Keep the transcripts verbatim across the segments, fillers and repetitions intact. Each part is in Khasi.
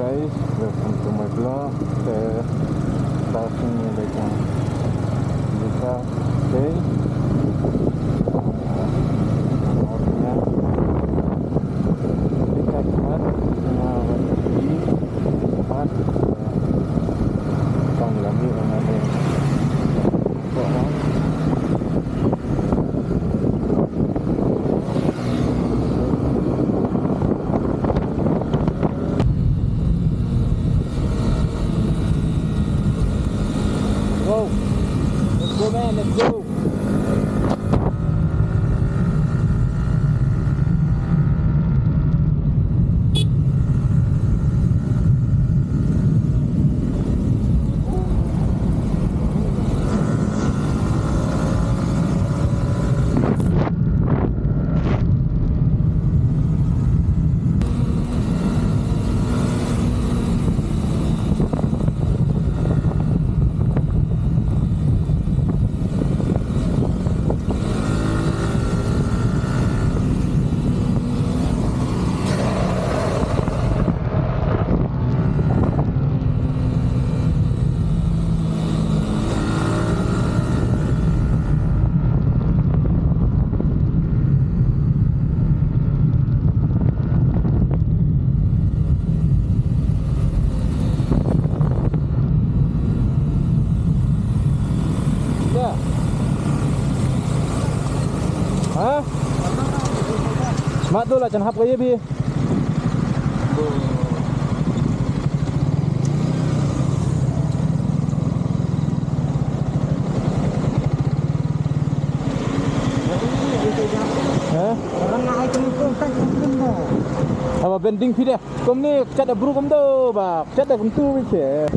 Guys, welcome to my vlog. Te, ta sini lagi. Bisa, okay. Orangnya. Kita kuat, semua lagi. Kuat. Tang lagi, mana ni? Kuat. Go. Let's go, man. Let's go. Ya. Ha? Smat tu lah, jan hap ka ye bi. Ha? Haba bending phi deh. Kumne, chat da bru kumto, ba, chat da kumto, biche.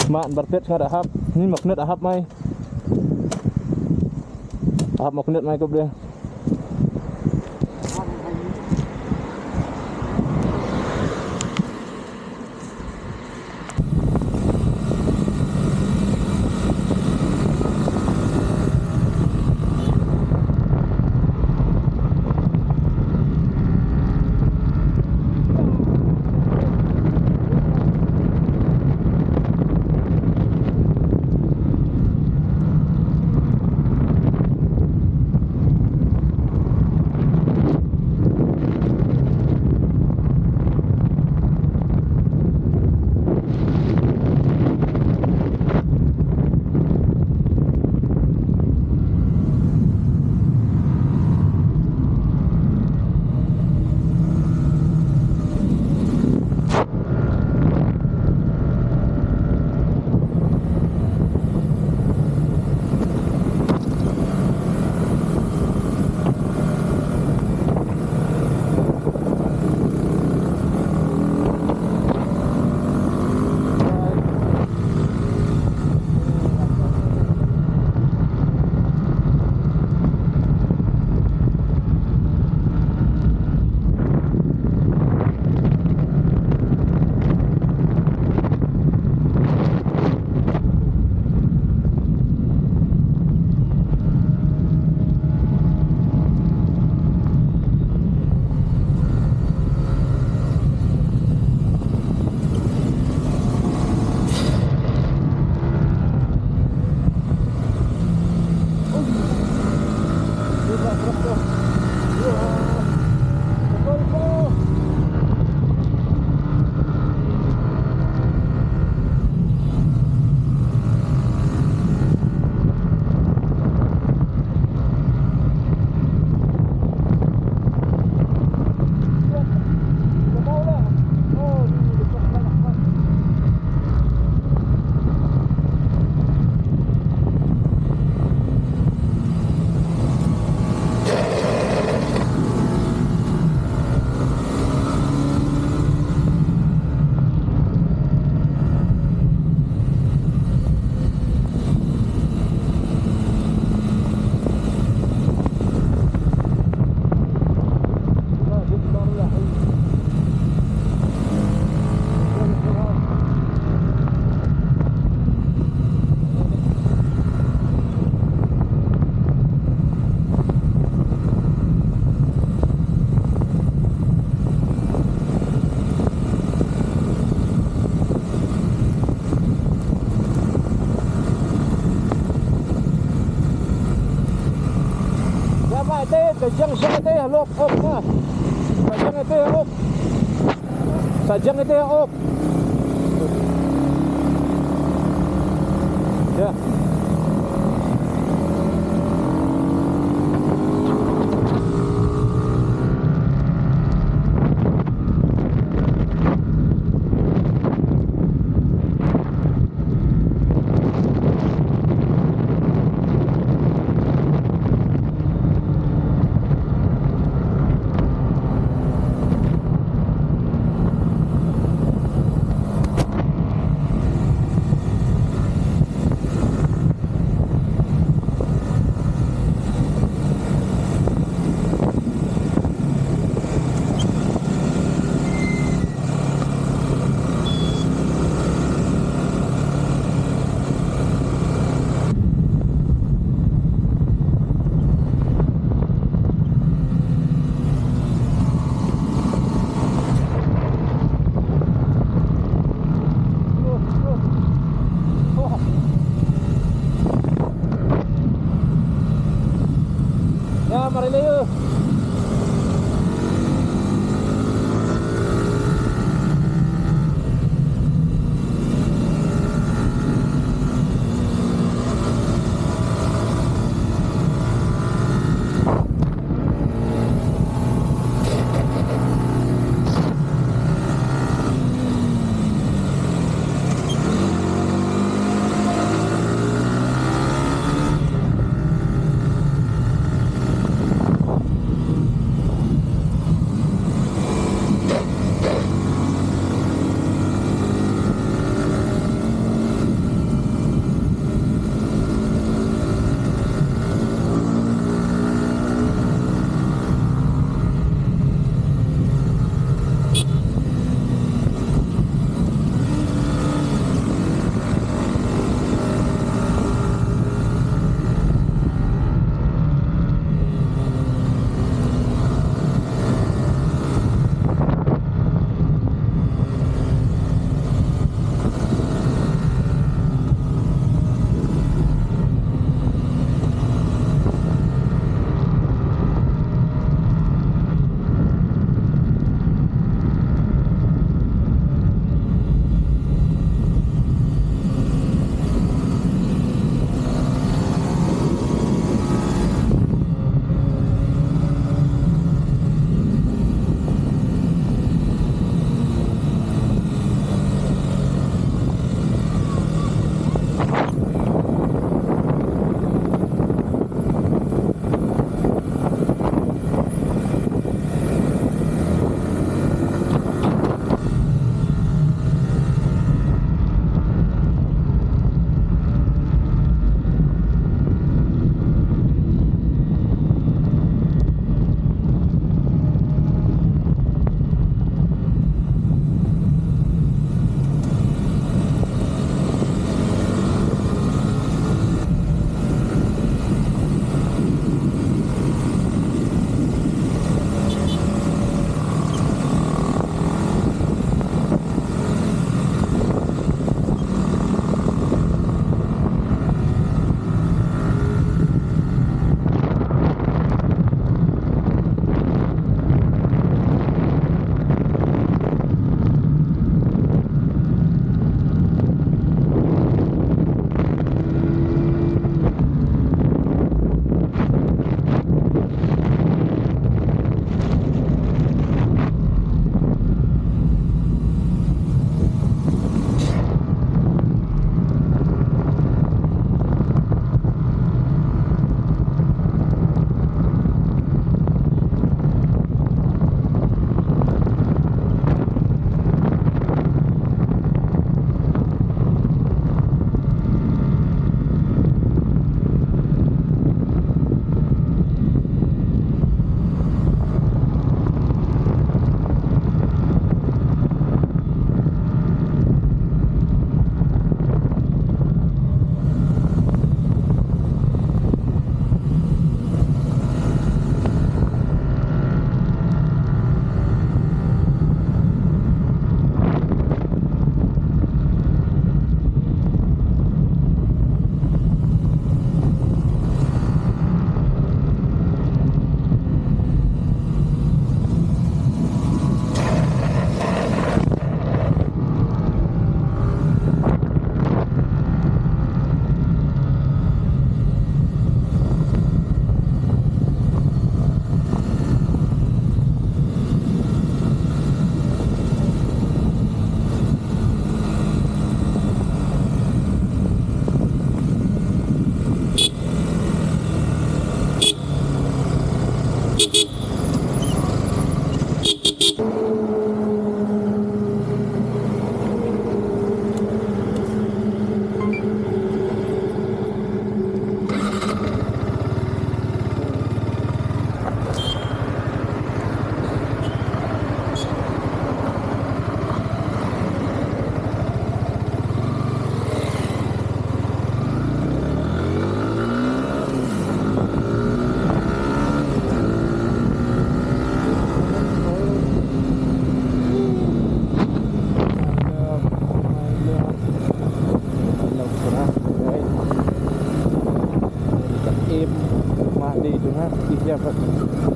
Ma, bar pet nga da hap, ni maknet hap mai. Hap maknet mai kop deh. Sa ite, sa jang, jang ite ha lok, ok na. Sa jang ite ha ok. Sa jang ite ha ok. Ya. Ya, mari lagi.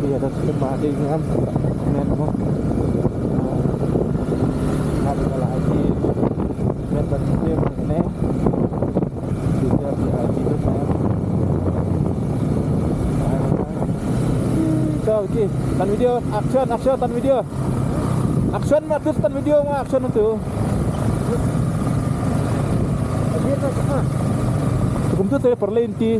Ïa da slem ba dei ngam. Met mo. Ngam ka la aji. Met ban slem ne. Kita di aji tu mo. Ka, okay. Tan video, action, action, tan video. Action ma, tu tan video ma, action tu. Kum tu te parlenti.